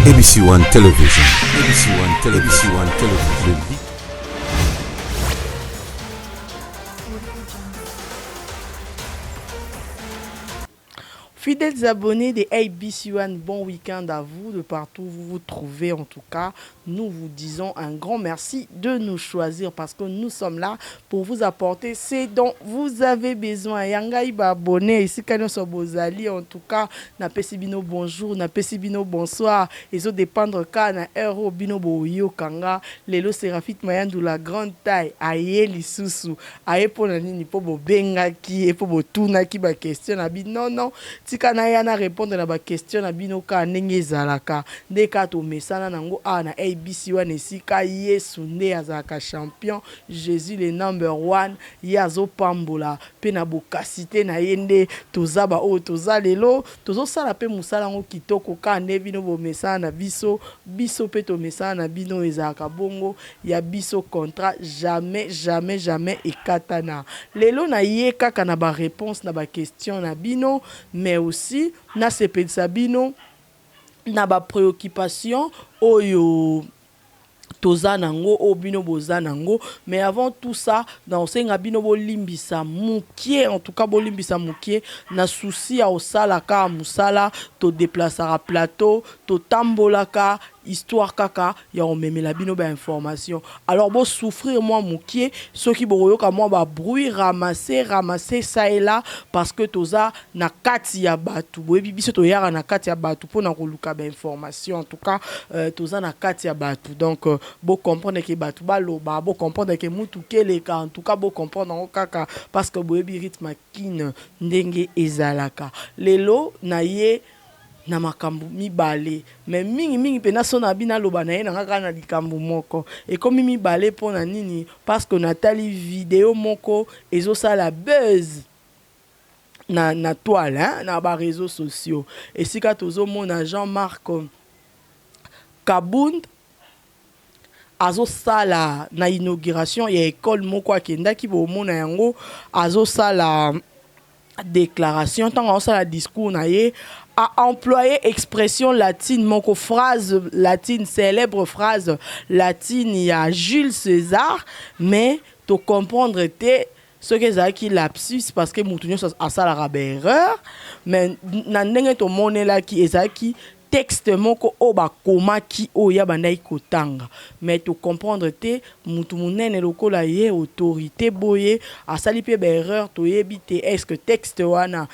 ABC One Television, ABC One Television, ABC One Television, le leader. Fidèles abonnés de ABC One, bon week-end à vous de partout où vous vous trouvez en tout cas. Nous vous disons un grand merci de nous choisir parce que nous sommes là pour vous apporter ce dont vous avez besoin. Ya ngai ba abonné esika nyonso bozali en tout cas napesi bino bonjour, napesi bino bonsoir. Ezo dépendre ka na heure oyo bino boyokanga. Lelo Serafit Mayandu la grande taille aye lisusu. Aye pona nini po bobengaki ye po botunaki ba question na bino non non tika naya na repondre na ba question na bino kaka ndenge ezalaka nde kaka tomesana nango awa na ABC wana esika yesu nde azalaka champion Jesus le number one ye azopambola pe na bokasite na ye nde toza ba oyo toza lelo tozosala pe mosala yango kitoko kaka nde bino bomesana na biso biso pe tomesana na bino ezalaka bongo ya biso contrat jamais jamais jamais ekatana lelo na ye kaka na ba reponse na ba question na bino mais aussi na sepelisa bino na ba preoccupation oyo toza nango oyo bino boza nango mais avant tout ça na osenga bino bolimbisa mukie en tout cas bolimbisa mukie na souci ya kosala kaka musala to deplasaka plateau totambolaka histoire kaka ya komemela bino ba information alors bo souffrir mwa mukie soki bokoyoka mwa ba bruit ramasser ramasser ça et là parce que toza na kati ya batu boyebi biso toyaka na kati ya batu pona koluka ba information en tout cas euh, toza na kati ya batu donc euh, bo comprendre que batu baloba bo comprendre que mutu keleka en tout cas bo comprendre yango kaka parce que boyebi rythme ya kin ndenge ezalaka lelo na ye na makambo mibale mais mingi mingi pena so na bi naloba na ye na nga kaka na likambo moko ekomi mibale pona nini parce que natali video moko ezosala buzz na, na toile hein, na ba réseaux sociaux esika tozomona Jean-Marc Kabund azosala na inauguration ya ecole moko akendaki bomona yango azosala declaration ntango azosala discours na ye a employé expression latine moko phrase latine célèbre phrase latine ya Jules César mais to comprendre te soki ezalaki lapsus parce que mutu nyonso asalaka ba erreur mais na ndenge tomonelaki ezalaki texte moko oyo bakomaki oyo ye abandaki kotanga mais to comprendre te mutu munene lokola ye autorite boye asali pe ba erreur toyebi te est ce que texte wana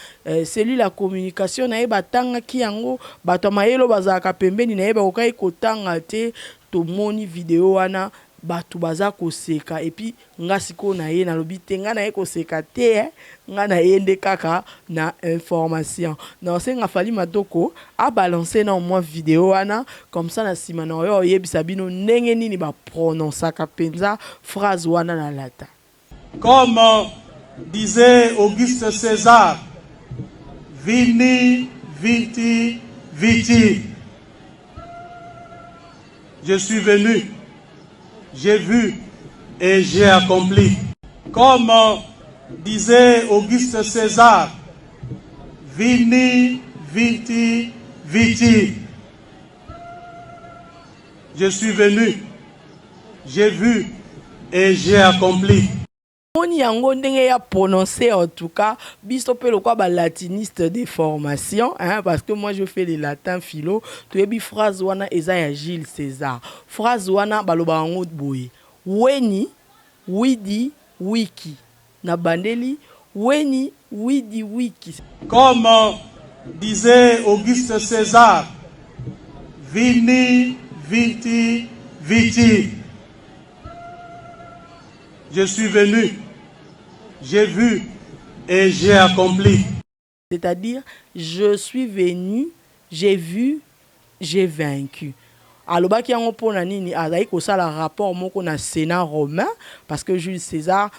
cellule ya communication na ye batangaki yango bato ya mayele oyo bazalaka pembeni na ye bakokaki kotanga te tomoni video wana batu baza koseka et puis Nga sikoyo na ye nalobi te nga naye koseka te eh nga na ye nde kaka na information na senga Fally Matoko a balancer nao mwa video wana comme ça na sima na oyo oyebisa bino ndenge nini ba prononcaka penza phrase wana na latin. Comme disait Auguste Cesar, Vini, viti, vici. Je suis venu, j'ai vu et j'ai accompli. Comme disait Auguste César, Vini, viti, vici. Je suis venu, j'ai vu et j'ai accompli. Moni yango ndenge ya prononcer en tout cas biso pe lokwa ba latiniste de formation hein, parce que moi je fais le latin philo toyebi phrase wana eza ya Jules César phrase wana balobaka yango boye weni widi wiki na bandeli weni widi wiki. Comme disait Auguste César, Vini, viti, vici. Je suis venu, j'ai vu et j'ai accompli. C'est-à-dire, je suis venu, j'ai vu, j'ai vaincu. Alobaki yango mpo na nini? Azalaki kosala rapport moko na Senat romain, parce que Jules Cesar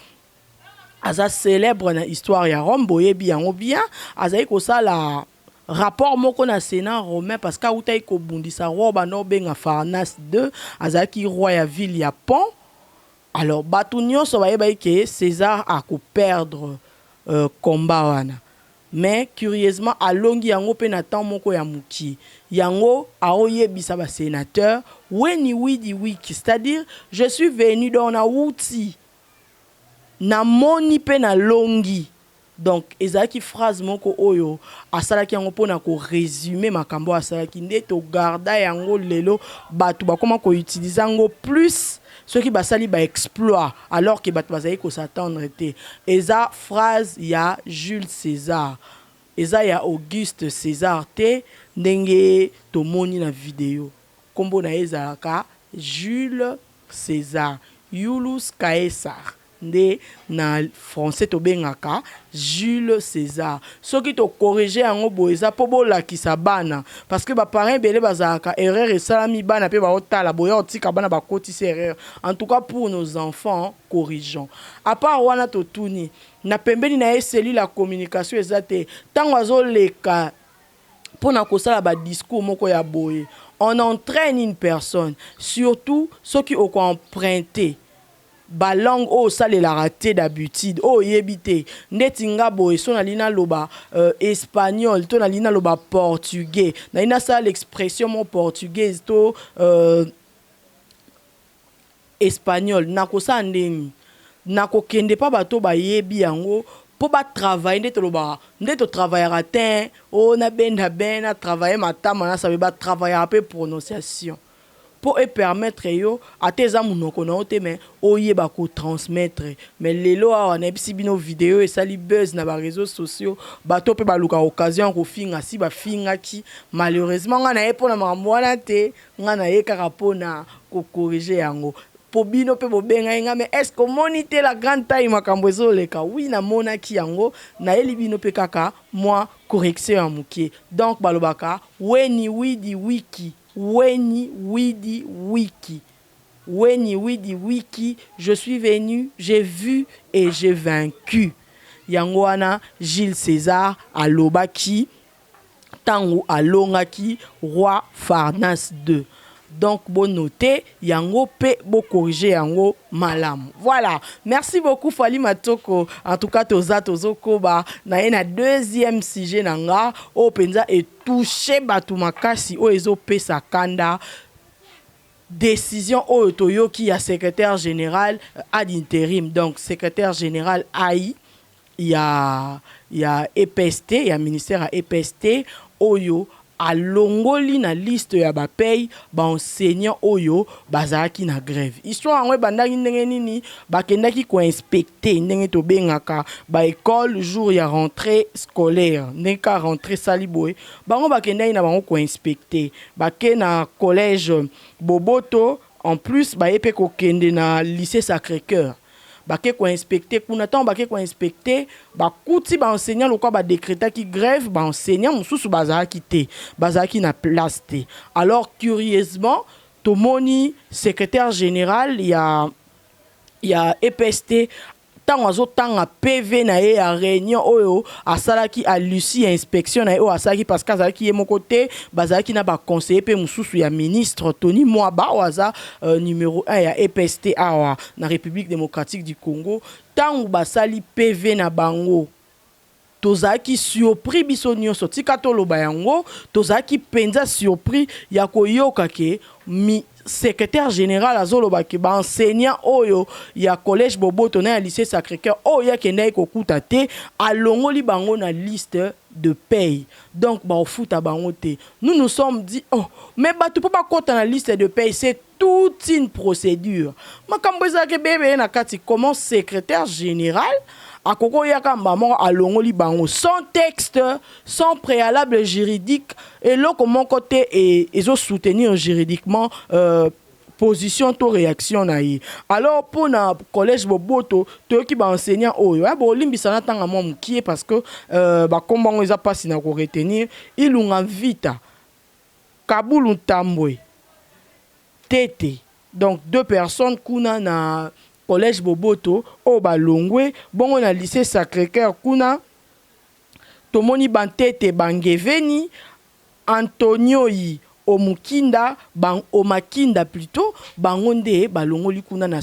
aza célèbre na histoire ya Rome, boyebi yango bien. Azalaki kosala rapport moko na Senat romain parce que awutaki kobundisa roi banda obenga Farnace 2, azalaki roi ya ville ya Pont. Alors bato nyonso bayebaki ke César ako perdre combat wana. Mais curieusement, alongi yango mpe na temps moko ya mokie. Yango aoyebisa basénateur "Veni vidi vici", c'est-à-dire "je suis venu", donc nauti, namoni mpe nalongi. Donc ezalaki phrase moko oyo asalaki yango mpona korésumer makambo oyo asalaki. Nde togarder yango lelo, bato bakóma koutiliser yango plus soki basali baexploit, alors ke bato bazali kos'attendre te. Eza phrase ya Jules César, eza ya Auguste César te. Ndenge tomoni na video, nkombo na ye ezalaka Jules César, Julius Caesar nde na français tobengaka Jules César. Soki tocorriger yango boye, eza mpo bolakisa bana, parce que baparent ebele bazalaka, erreur esalami, bana mpe baotala boya otika bana bakotisi erreur. En tout cas, pour nos enfants, corrigeons. À part wana, totuni na pembeni na ye, cellule ya communication eza te. Ntango azoleka mpona kosala badiscours moko ya boye, on entraîne une personne, surtout soki okoemprunter balangue oyo osalelaka te d'habitude, oyo oyebi te. Ndeti nga boye, so nalingi naloba espagnol to nalingi naloba portugais, nalingi nasala l'expression mo portugaise to espagnol, nakosala ndeni? Nakokende mpa bato bayebi yango mpo batravailler. Nde tolobaka, nde totravaillaka te oyo nabenda ben natravailler matama, nasabe batravaillaka mpe prononciation mpo epermettre yo, ata eza monoko na yo te, mais oyeba kotransmettre. Mais lelo awa nayebisi bino, video esali buzz na baréseaux sociaux, bato mpe baluka occasion ya kofinga. Si bafingaki, malheureusement ngai naye mpo na makambo wana te, ngai naye kaka mpona kocorriger yango mpo bino mpe bobengai nga. Mais est ce que omoni te la grande taille, makambo ezoleka? Oui, namonaki yango, nayeli bino mpe kaka mwa correction ya moke. Donc balobaka "Veni vidi vici", "Veni vidi vici", "Veni vidi vici", je suis venu, j'ai vu et j'ai vaincu. Yango wana Jules César alobaki ntango alongaki roi Farnas II. Donc bonoter yango mpe bocorriger yango malamu. Voilà, merci beaucoup Fali Matoko. En tout cas, toza tozokoba na ye na deuxième sujet na nga oyo mpenza etoucher bato makasi, oyo ezopesa kanda: décision oyo toyoki ya secrétaire général ad intérim, donc secrétaire général AI ya EPST, ya ministère ya EPST, oyo alongoli na liste ya bapaye baenseignant oyo bazalaki na grève. Histoire yango ebandaki ndenge nini? Bakendaki koinspecter, ndenge tobengaka, baécole jour ya rentrée scolaire. Ndenge ka rentrée esali boye, bango bakendaki na bango koinspecter. Bake na collège Boboto, en plus baye mpe kokende na lycée Sacré Cœur. Bake koinspecter kuna. Ntango bake koinspecter, bakuti baenseignant lokwa badécrétaki grève, baenseignant mosusu bazalaki te, bazalaki na place te. Alors curieusement, tomoni secrétaire général ya EPST, ntango azotanga PV na ye ya réunion oyo asalaki à l'issue ya inspection na ye oyo asalaki, parce que azalaki ye moko te, bazalaki na baconseiller mpe mosusu ya ministre Tony Mwaba, oyo aza numéro 1 ya EPST awa na République démocratique du Congo. Ntango basali PV na bango, tozalaki surpris biso nyonso. Tika toloba yango, tozalaki mpenza surpris ya koyoka ke mi secrétaire général azoloba ke baenseignant oyo ya collège Boboto na ya lycée Sacré Cœur oyo akendaki kokuta te, alongoli bango na liste de paye, donc baofuta bango te. Nous nous sommes dit: "Oh, mais bato mpo bakɔta na liste de paye, c'est toute une procédure." Makambo ezalaki ebele na kati. Comment secrétaire général akoki oyaka mbala moko alongoli bango sans texte, sans préalable juridique? Eloko moko te ezosoutenir juridiquement position to réaction na ye. Alors mpona collège Boboto, toyoki baenseignant oyo ya bolimbisa na ntanga mwa mokie, parce que bakombo yango eza mpasi na koretenir: Ilunga Vita, Kabulu Ntambwe Tete. Donc deux personnes kuna na collège Boboto oyo balongwe bongo. Na lycée Sacré Cœur kuna, tomoni Bantete Bangeveni, Antonioi Omukinda, bang, Omakinda plutôt. Bango nde balongoli kuna na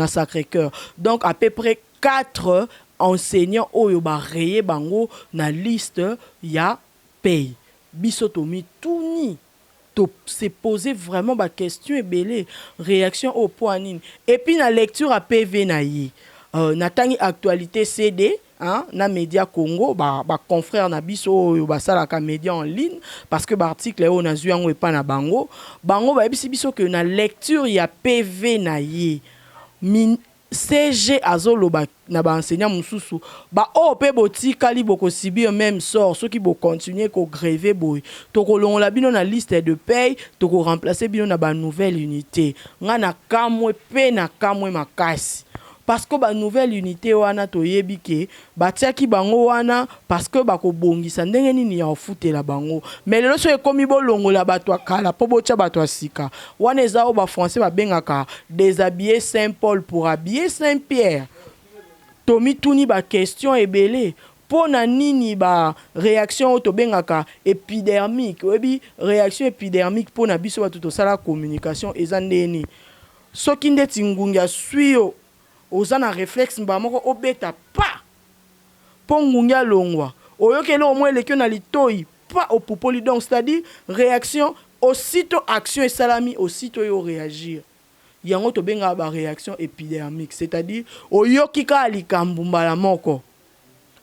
Sacré Cœur. Donc à peu près 4 Enseignants oyo ba rayer bango na liste ya paie. Biso tomituni, to se poser vraiment ba questions ebele, reaction oyo poa nini? Et puis na lecture ya PV na ye, natangi actualité CD, hein, na Media Congo, ba confrères na biso oyo basalaka media en ligne, parce que ba article oyo nazwi yango epa na bango, bango bayebisi biso que na lecture ya PV na ye, CG azoloba na ba enseignant mosusu, ba oyo mpe botikali bokosubir même sort soki bocontinue kogreve boye. Tokolongola bino na liste de paye, tokoremplace bino na banouvelle unité. Nga na kamwe mpe na kamwe makasi, parce que banouvelle unité wana, toyebi ke batiaki bango wana parce que bakobongisa ndenge nini ya kofutela bango. Mais lelo soki ekomi bolongola bato ya kala mpo botya bato ya sika, wana eza oyo bafrançais babengaka déshabiller Saint Paul pour habiller Saint Pierre. Tomituni baquestion ebele: mpo na nini baréaction oyo tobengaka épidermique? Oyebi réaction épidermique, mpo na biso bato tosala communication, eza ndeni soki ndeti ngungi aswi yo, oza na réflexe mbala moko obeta pa mpo ngungi alongwa. Oyoki eloko moko eleki yo na litoi, pa opupoli. Donc c'est-à-dire réaction, aussitôt action esalami, aussitôt oyo réagir. Yango tobengaka baréaction épidermique, c'est-à-dire oyoki kaka likambo, mbala moko,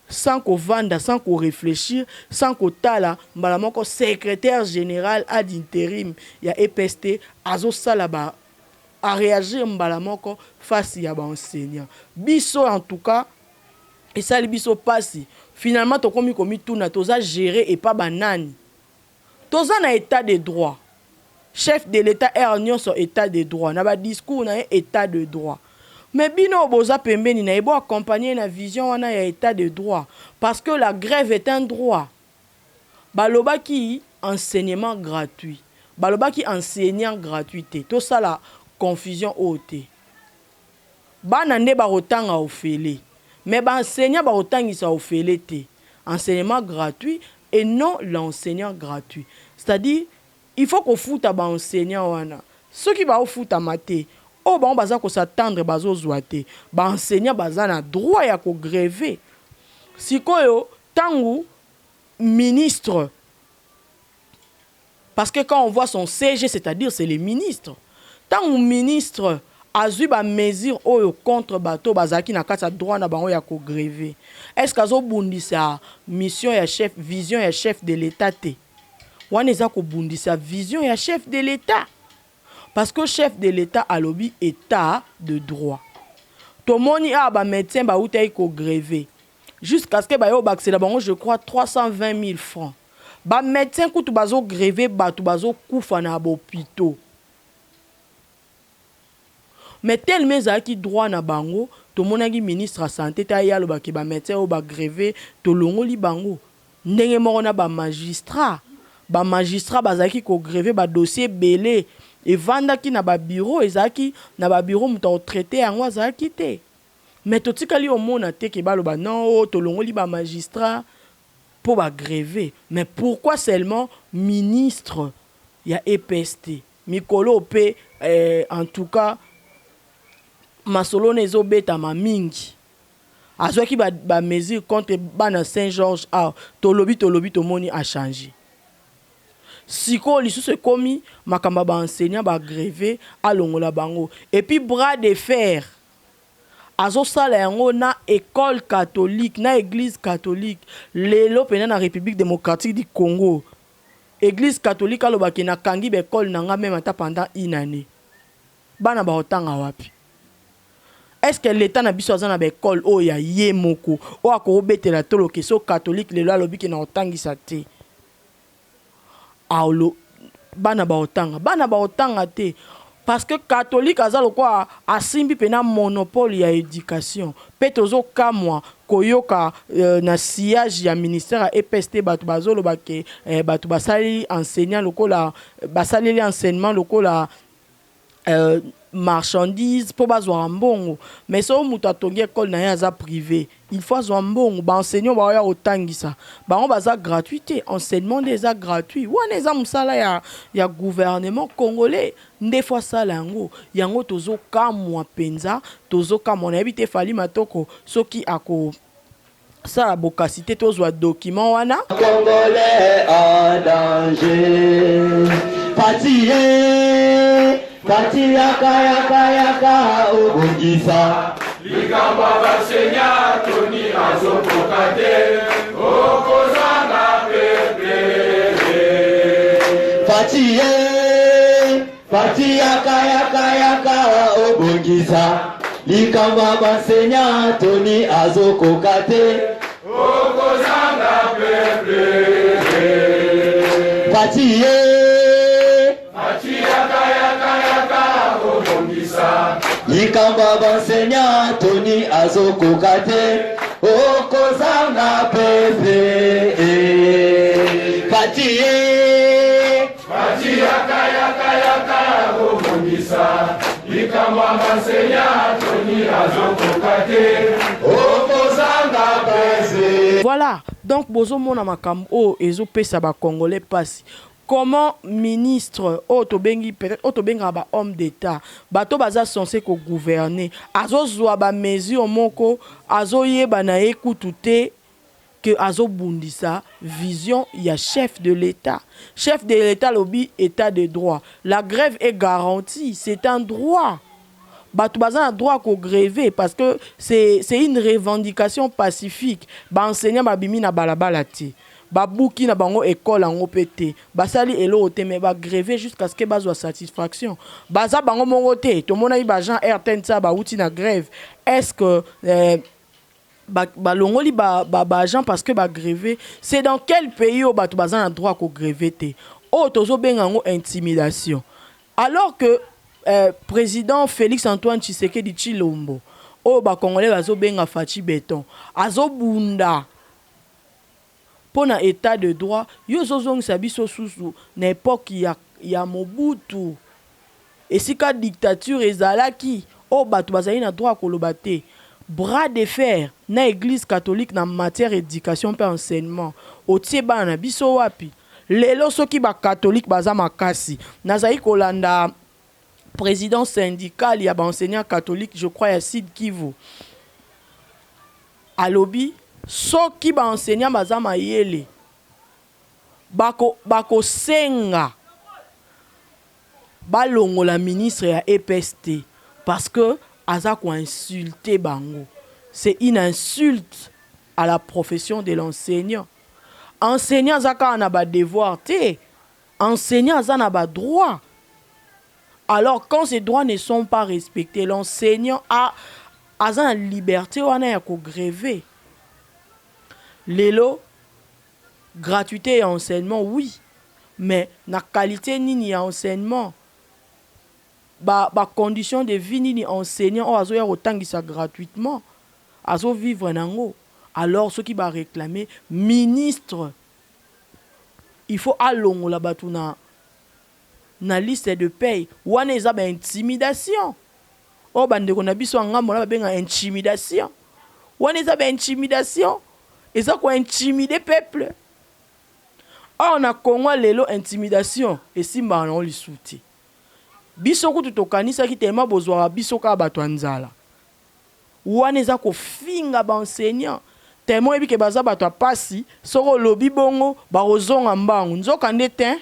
sans kovanda, sans koréfléchir, sans kotala, mbala moko secrétaire général ad intérim ya EPST azosala ba aréagir mbala moko face ya baenseignant. Biso en tout cas, esali biso mpasi. Finalement tokomi komituna: toza géré epa banani? Toza na état de droit. Chef de l'état, aire nyonso état de droit, na badiscours na ye état de droit. Mais bino boza pembeni na ye, boaccompagne na vision wana ya état de droit, parce que la grève est un droit. Balobaki enseignement gratuit, balobaki enseignant gratuit te. Tosala confusion oyo te. Bana nde bakotanga ofele, mais baenseignant bakotangisa ofele te. Enseignement gratuit et non l'enseignant gratuit, c'est-à-dire il faut kofuta baenseignant wana. Soki baofutama te, oyo bango baza kos'attendre bazozwa te, baenseignant baza na droit ya kogreve. Sikoyo ntango ministre, parce que quand on voit son CG, c'est-à-dire c'est le ministre, ntango ministre azwi bamesure oyo contre bato bazalaki na kati ya droit na bango ya kogreve, est ce que azobundisa mission ya chef, vision ya chef de l'état te? Wana eza kobundisa vision ya chef de l'état, parce que chef de l'état alobi état de droit. Tomoni awa bamédecin bautaki kogreve jusqu'à ce que baye obakisela bango, je crois, 320 000 francs. Bamédecin kutu bazogreve, bato bazokufa na bahôpitaux, mais tellement ezalaki droit na bango, tomonaki ministre ya santé te aye alobaki bamédecin oyo bagreve, tolongoli bango. Ndenge moko na bamagistrat. Bamagistrat bazalaki kogreve, badossier ebele evandaki na babiro, ezalaki na babiro, moto akotraite yango azalaki te. Mais totikali omona te ke baloba non, oyo tolongoli bamagistrat mpo bagreve. Mais pourquoi seulement ministre ya EPST mikolo mpe? En tout cas masolo wana ezobetama mingi. Azwaki bamesure ba contre bana Saint Georges awa, tolobi, tolobi, tomoni achange. Sikoyo lisusu ekomi makambo ya baenseignant bagreve, alongola bango. Et puis bras de fer azosala yango na école catholique, na église catholique. Lelo mpenza na République démocratique du Congo, église catholique alobaki nakangi baekole na nga même ata pendant une année, bana baotanga wapi? Est ce que l'état na biso aza na baekole oyo ya ye moko oyo akobetela toloke so catholique lelo alobi ke na kotangisa te, alo bana baotanga? Bana baotanga te, parce que catholique aza lokola asimbi mpenza monopole ya éducation. Mpe tozokamwa koyoka na sillage ya ministère ya EPST, bato bazoloba ke bato basaleli enseignant lokola, basaleli enseignement lokola marchandise mpo bazwaka mbongo. Mais soki moto atongi ekole na ye, aza privé, il faut azwa mbongo. Baenseignant baoya kotangisa bango baza gratuit te, enseignement nde eza gratuit. Wana eza mosala ya gouvernement congolais nde faut asala yango. Yango tozokamwa mpenza, tozokamwa. Nayebi te Fally Matoko soki ako Sala bokasi te tozwa document wana. Congolais en danger. Fatshi ye, Fatshi yaka yaka yaka obongisa. Likambo ya basenya Tony azokoka te okozanga pepe. Fatshi ye, Fatshi yaka yaka yaka obongisa. Likambo ya basenya Tony azokoka te okozanga pepe. Fatshi ye, Fatshi yaka yaka yaka obongisa. Likambo ya basenya Tony azokoka te okozanga pepe. Fatshi ye, Fatshi yaka yaka yaka obongisa. Likambo ya basenya Tony azokoka te okozanga pepe. Voilà, donc bozomona makambo oyo ezopesa bacongolais mpasi. Comment ministre oyo tobengi, peut-être oyo tobengaka ba homme d'état, bato baza censé kogouverner, azozwa bamesure moko azoyeba na ye kutu te ke azobundisa vision ya chef de l'État? Chef de l'État lobi état de droit, la grève est garantie, c'est un droit. Bato baza na droit kogréver parce que c'est une revendication pacifique. Baenseignant babimi na balabala te, babuki na bango ekole yango mpe te, basali eloko te, mais bagrève jusqu'à ce que bazwa satisfaction. Baza bango moko te, tomonaki baagent RTNC bauti na grève. Est ce que balongoli baagent parce que bagrève? C'est dans quel pays oyo bato baza na droit kogrève te? Oyo tozobenga yango intimidation, alors que président Félix Antoine Tshisekedi Tshilombo, oyo bacongolais bazobenga Fatshi Béton, azobunda mpo na état de droit. Yo ozozongisa biso susu na époque ya Mobutu, esika dictature ezalaki, oyo bato bazali na droit ya koloba te. Bras de fer na Église catholique na matière éducation mpe enseignement, otie bana na biso wapi lelo? Soki bacatholique baza makasi, nazali kolanda président syndical ya baenseignant catholique, je crois ya Sud Kivu, alobi soki baenseignant baza mayele, bakosenga balongola ministre ya EPST parce que aza koinsulte bango. C'est une insulte à la profession de l'enseignant. Enseignant aza kaka na badevoir te, enseignant aza na badroit. Alors quand ces droits ne sont pas respectés, l'enseignant a aza na liberté wana ya kogrève. Lelo gratuité ya enseignement, oui, mais na qualité nini ya enseignement? Bacondition ba de vie nini enseignant oyo azoya kotangisa gratuitement azovivre nango? Alors soki baréclame ministre, il faut alongola bato na liste de paye wana, eza baintimidation. Oyo bandeko na biso ya ngambo na babenga intimidation wana, eza baintimidation, eza kointimide peuple. Or na Congo lelo intimidation esimbaka nango lisu te. Biso kutu tokanisaki telema bozwaka biso kaka bato ya nzala. Wana eza kofinga baenseignant tellement oyebi ke baza bato ya pasi. Soki olobi bongo, bakozonga mbangu. Nzoka nde te,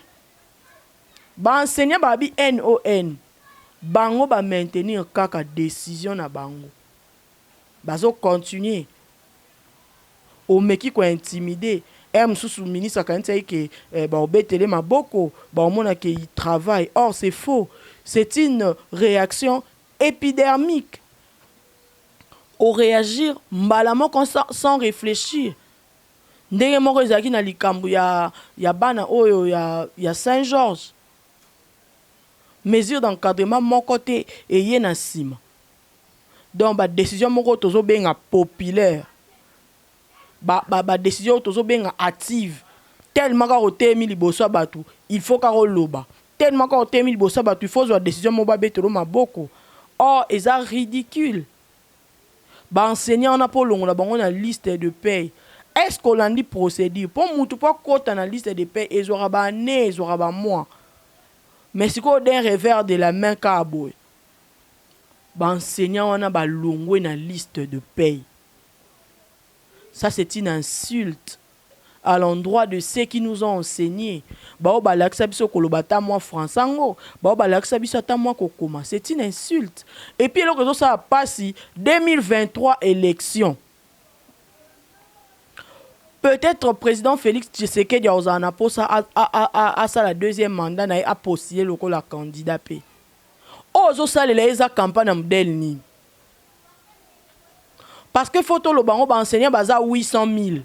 baenseignant babi non, bango bamaintenir kaka décision na bango, bazocontinue. Omeki kointimide ere mosusu ministre, akanisi ke baobetele maboko, baomona ke il travaille. Or c'est faux, c'est une réaction épidermique. Oréagir mbala moko sans réfléchir. Ndenge moko ezalaki na likambo ya bana oyo ya Saint Georges, mesure d'encadrement moko te eye na nsima. Donc badécision moko tozobenga populaire, badécision ba tozobenga hâtive, tellement kaka otelemi liboso ya bato, il faut kaka oloba, tellement kaka otelemi liboso ya bato, il faut ozwa décision moko babetelo maboko. Or eza ridicule. Baenseignant wana, mpo olongola bango na liste de paye, est ce que olandi procédure? Mpo mutu mpo akɔta na liste de paye, ezwaka baannée, ezwaka bamois. Mais sikoyo, d'un revers de la main kaka boye, baenseignant wana balongwe na liste de paye. Ça c'est une insulte à l'endroit de ceux qui nous ont enseigné. Bao balakisa biso koloba ata mwa français yango, bao balakisa biso ata mwa kokoma. C'est une insulte. Et puis eloko ezosala pasi, 2023 élection. Peut-être président Félix Tshisekedi akozala na posa asala deuxième mandat na ye, apostule lokola candidat mpe. Oyo ozosalela ye eza campagne ya modèle nini? Parce que faut toloba yango, baenseignant baza 800 000.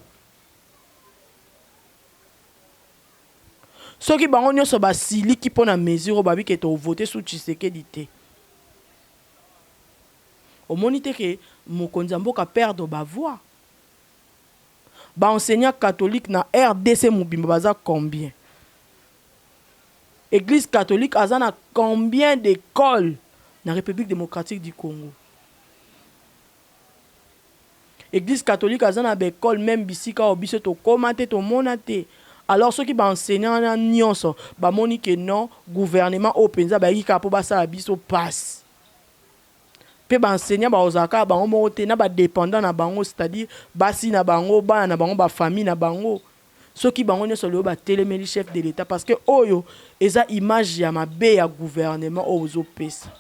Soki bango nyonso basiliki mpo na mesure oyo babi ke tovote su Tshisekedi te, omoni te ke mokonzi ya mboka perdre bavoix? Baenseignant catholique na RDC mobimba baza combien? Église catholique aza na combien d'écoles na République démocratique du Congo? Église catholique aza na baekole même bisika oyo biso tokóma te, tomona te. Alors soki baenseignant wana nyonso bamoni ke non, gouvernement oyo mpenza bayaki kaka mpo basala biso passe, mpe baenseignant bakozala kaka bango moko te na badépendant na bango, c'est-à-dire basi na bango, bana na bango, bafamille na bango, soki bango nyonso lelo batelemeli chef de l'État, parce que oyo eza image ya mabe ya gouvernement oyo ozopesa.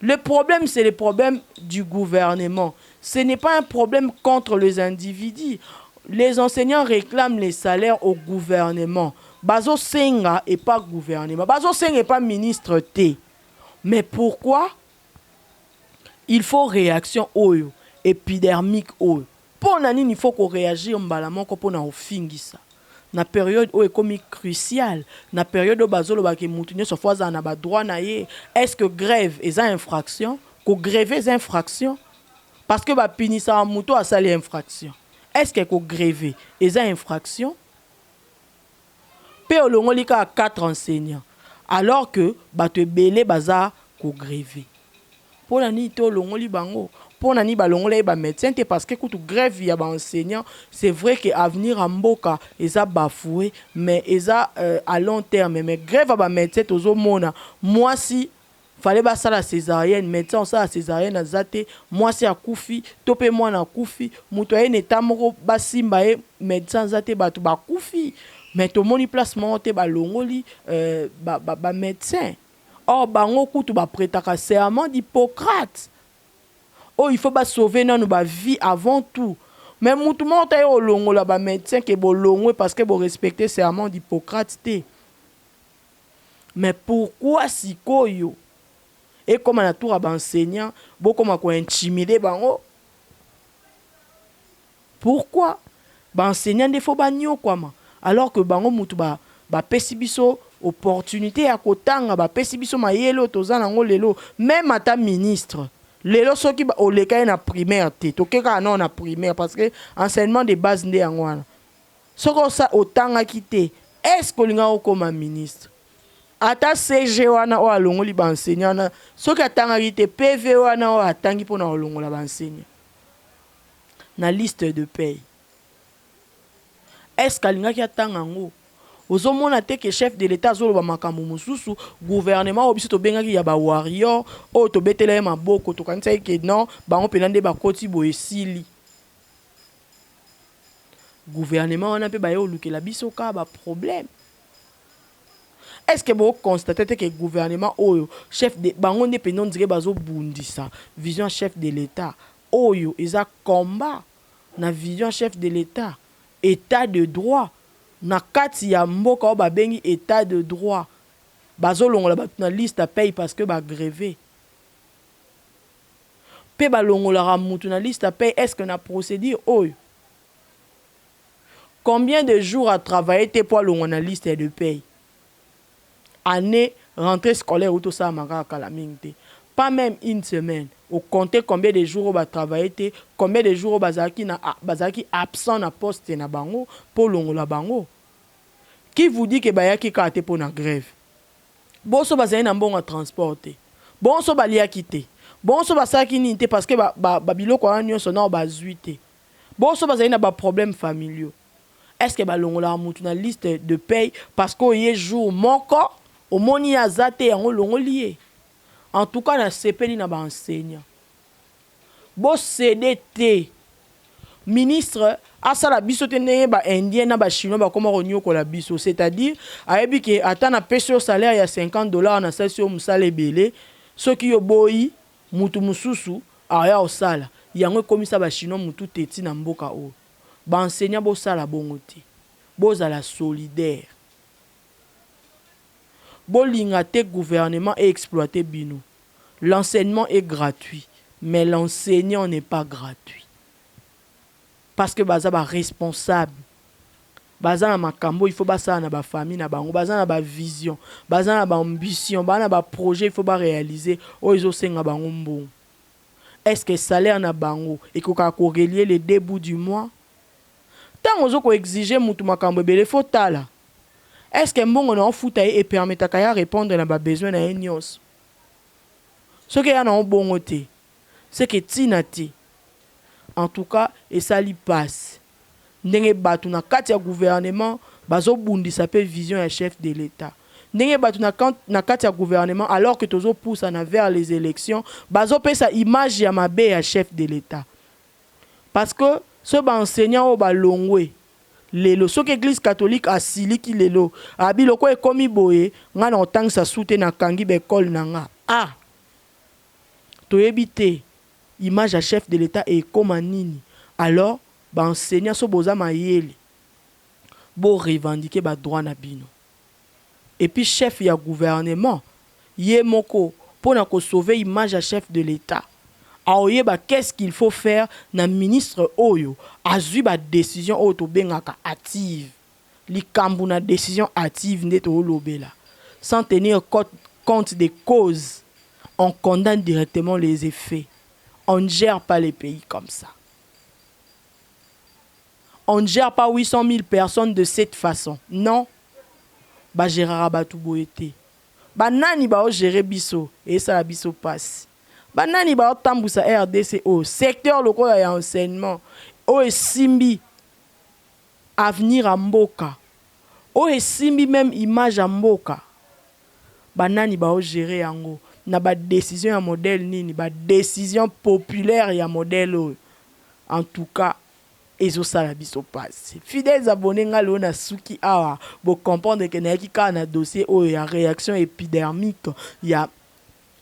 Le problème, c'est le problème du gouvernement. Ce n'est pas un problème contre les individus. Les enseignants réclament les salaires au gouvernement. Bazo senga et pas gouvernement. Bazo senga et pas ministre te. Mais pourquoi il faut réaction oyo épidermique oyo? Mpo na nini il faut koréagir mbala moko mpo na ofingisa na période oyo ekomi cruciale, na période oyo bazolobaka mutu nyonso faut azala na badroit na ye? Est ce que grève eza infraction? Kogreve eza infraction? Parce que bapinisaka moto asali infraction. Est ce que kogreve eza infraction? Mpe olongoli kaka 4 enseignants alors que bato ebele baza kogreve. Mpo na nini te olongoli bango? Mpo na nini balongola ye bamédecin te? Parce que kutu grève ya baenseignant, c'est vrai que avenir ya mboka eza bafoué, mais eza à long terme. Mais grève ya bamédecin, tozomona mwasi fallait basala césarienne, médecin osala césarienne aza te, mwasi akufi to mpe mwana akufi, moto aye na eta moko basimba ye, médecin aza te, bato bakufi. Mais tomoni place moko te balongoli bamédecin, ba or bango kutu baprêtaka serment d'Hippocrate oyo il faut basauve nanu bavie avant tout. Mais mutu moko ta ye olongola bamédecin ke bolongwe parce que borespecte serment d'Hippocrate te. Mais pourquoi sikoyo ekóma na tour ya baenseignant, bokóma kointimide bango? Pourquoi baenseignant nde faut banyokwama alors que bango mutu bapesi biso opportunité ya kotanga, bapesi biso mayele oyo toza nango lelo? Même ata ministre lelo, soki oleka ye na primaire te, toke kaka nao na primaire parce que enseignement de base nde yango wana, soki otangaki te, est ce que olingaka okóma ministre? Ata SG wana oyo alongoli baenseignant wana, soki atangaki te, PV wana oyo atangi mpona kolongola baenseignant na liste de paye, est ce que alingaki atanga yango? Ozomona te ke chef de l'État azoloba makambo mosusu? Gouvernement oyo biso tobengaki ya bawarrior, oyo tobetela ye maboko, tokanisaki ke non, bango mpena nde bakoti boye, esili. Gouvernement wana mpe baye olukela biso kaka baproblème. Est ce que boconstate te ke gouvernement oyo, chef de bango nde mpenza on dirait bazobundisa vision chef de l'État? Oyo eza combat na vision chef de l'État, état de droit. Na kati ya mboka oyo babengi état de droit, bazolongola bato na liste ya paye parce que bagreve. Mpe balongolaka mutu na liste ya paye, est ce que na procédure oyo, combien de jours à travailler te mpo alongwa na liste de paye? Année rentrée scolaire oyo tosalama kaka kala mingi te, pas même une semaine, ocompte combien de jours oyo batravaille te, combien de jours oyo bazalaki absent na poste na bango mpo longola bango? Qui vous dit ke bayaki kaka te mpo na grève? Boso bazali na mbongo ya transport te, bonso baliaki te, bonso basalaki nini te, parce que babiloko wana nyonso nao bazwi te, bonso bazali na baproblème familiaux. Est ce que balongolaka mutu na liste de paye parce que oye jour moko omoni ye aza te, yango olongoli ye? En tout cas, nasepeli na baenseignant, bocéder te. Ministre Asala biso te ndenge ba Indiens na ba Chinois bakoma konyokola biso. C'est-à-dire, ayebi ke ata napesi yo salaire ya 50 $, nasalisi yo mosala ebele, soki yo boyi, mutu mosusu aya kosala yango. Ekomisa ba Chinois mutu teti na mboka oyo. Ba enseignant, bosala bongo te, bozala solidaire, bolinga te gouvernement eexploite bino. L'enseignement est gratuit, mais l'enseignant n'est pas gratuit, parce que baza baresponsable, baza na makambo il faut basala na bafamille na bango, baza na bavision, baza na baambition, baza na baprojet il faut baréaliser oyo ezosenga bango mbongo. Est ce que salaire na bango ekokaka korelier les deux bouts du mois? Ntango ozo koexige mutu makambo ebele, faut tala est ce que mbongo na ofuta ye epermetaka ya répondre na babesoin na ye nyonso. Soki eya na bongo te, seke ntina te. En tout cas, esali pasi ndenge bato na kati ya gouvernement bazobundisa mpe vision ya chef de l'État, ndenge bato na kati ya gouvernement, alors que tozopusana vers les élections, bazopesa image ya mabe ya chef de l'État. Parce que so baenseignant oyo balongwe lelo, soki Église catholique asiliki lelo, abi loko ekomi boye, ngai na kotangisa su te, nakangi baekole na nga. Ah, toyebi te image ya chef de l'État ekóma nini. Alors baenseignant, so boza mayele, borevendiquer badroit na bino. Et puis chef ya gouvernement ye moko, mpona kosauver image ya chef de l'État, aoyeba qu'est-ce qu'il faut faire na ministre oyo azwi badécision oyo tobengaka hâtive. Likambo na décision hâtive nde toolobela, sans tenir compte des causes, on condamne directement les effets. On ne gère pas les pays comme ça. On ne gère pas 800 000 personnes de cette façon, non. Bagéraka bato boye te. Banani baogérer biso? Esala biso mpasi. Banani baotambusa RDC oyo? Secteur lokola ya enseignement oyo esimbi avenir ya mboka, oyo esimbi même image ya mboka, banani baogérer yango na badécision ya modèle nini, badécision populaire ya modèle oyo? En tout cas, ezosala biso mpasi. Fidèles abonnés, nga lelo nasuki awa. Bocomprendre ke nayaki kaka na dossier oyo ya réaction épidermique ya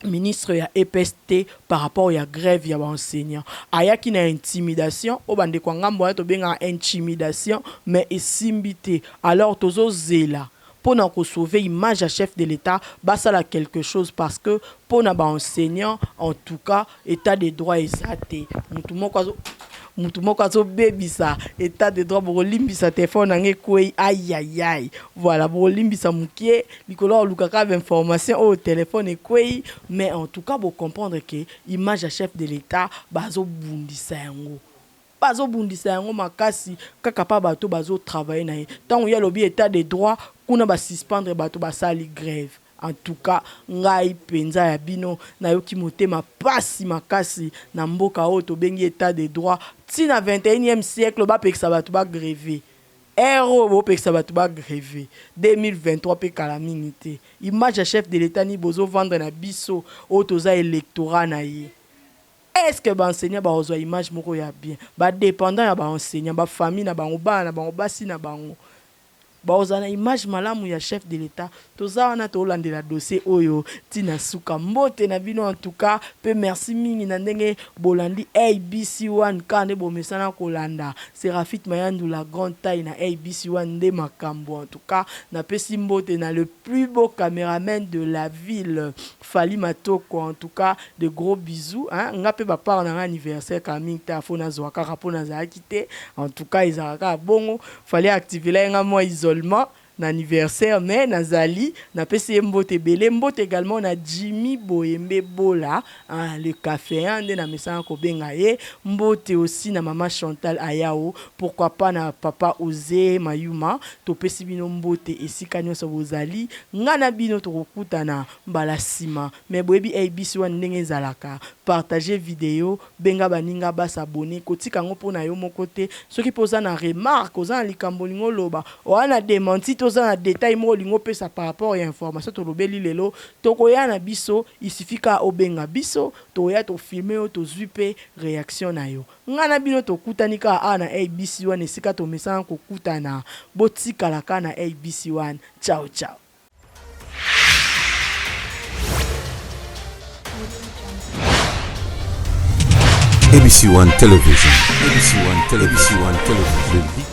ministre ya EPST par rapport ya grève ya baenseignant. Ayaki na intimidation oyo bandeko ya ngambo wana tobengaka intimidation, mais esimbi te. Alors tozozela mpona kosauver image ya chef de l'État, basala quelque chose, parce que mpona baenseignant, en tout cas, état de droit eza te. Mutu moko azobebisa état de droit. Bokolimbisa, telefone na nga ekwei, ayayay. Voilà, bokolimbisa mokie likolo ya kolukaka bainformation oyo, telefone ekwei. Mais en tout cas, bocomprendre ke image ya chef de l'État bazobundisa yango, bazobundisa yango makasi kaka mpa bato bazotravailler na ye. Ntango ye alobi état de droit, kuna basuspendre bato, basali grève. En tout cas, ngai mpenza ya bino nayoki motema pasi makasi. Na mboka oyo tobengi état de droit, ntina 21e siècle, bapekisa bato bagrève. Ere oyo bopekisa bato bagrève, 2023 mpe kala mingi te. Image ya chef de l'État nini bozovendre na biso oyo toza électorat na ye? Est ce que baenseignant bakozwa image moko ya bien? Badépendant ya baenseignant, bafamille na bango, bana na bango, basi na bango, bakozala na image malamu ya chef de l'État? Toza wana, tolandela dossier oyo ntina suka. Mbote na bino en tout cas, mpe merci mingi na ndenge bolandi ABC 1 kaka nde bomesana kolanda. Serafit Mayandu, la grande taille na ABC 1 nde makambo. En tout cas, napesi mbote na le plus beau caméraman de la ville, Fali Matoko. En tout cas, de gros bisous, hein? Nga mpe bapart na nga anniversaire kaka mingi te, afo nazwa kaka mpo nazalaki te. En tout cas, ezalaka kaka bongo. Fali activela ye nga mwa isolement na anniversaire, mais nazali napesi ye mbote ebele. Mbote également na Jimmy Boyembe Bola, hein, le café, hein, nde namesana kobenga ye. Mbote aussi na mama Chantal Ayao, pourquoi pas na papa Oze Mayuma. Topesi bino mbote esika nyonso bozali. Nga na bino tokokutana mbala nsima, mais boyebi ABC wana ndenge ezalaka: partage video, benga baninga bas'abonner, kotika yango mpo na yo moko te. Soki mpo oza na remarque, oza na likambo olingi oloba, oza na démenti te. oza na détail moko olingi opesa par rapport ya information tolobeli lelo, tokoya na biso. Il suffit kaka obenga biso, tokoya tofilme yo, tozwi mpe réaction na yo. Ngai na bino tokutani kaka awa na ABC One, esika tomesana kokutana. Botikala kaka na ABC One. Ciao ciao. ABC One Television, ABC One Television, ABC One Television, le leader.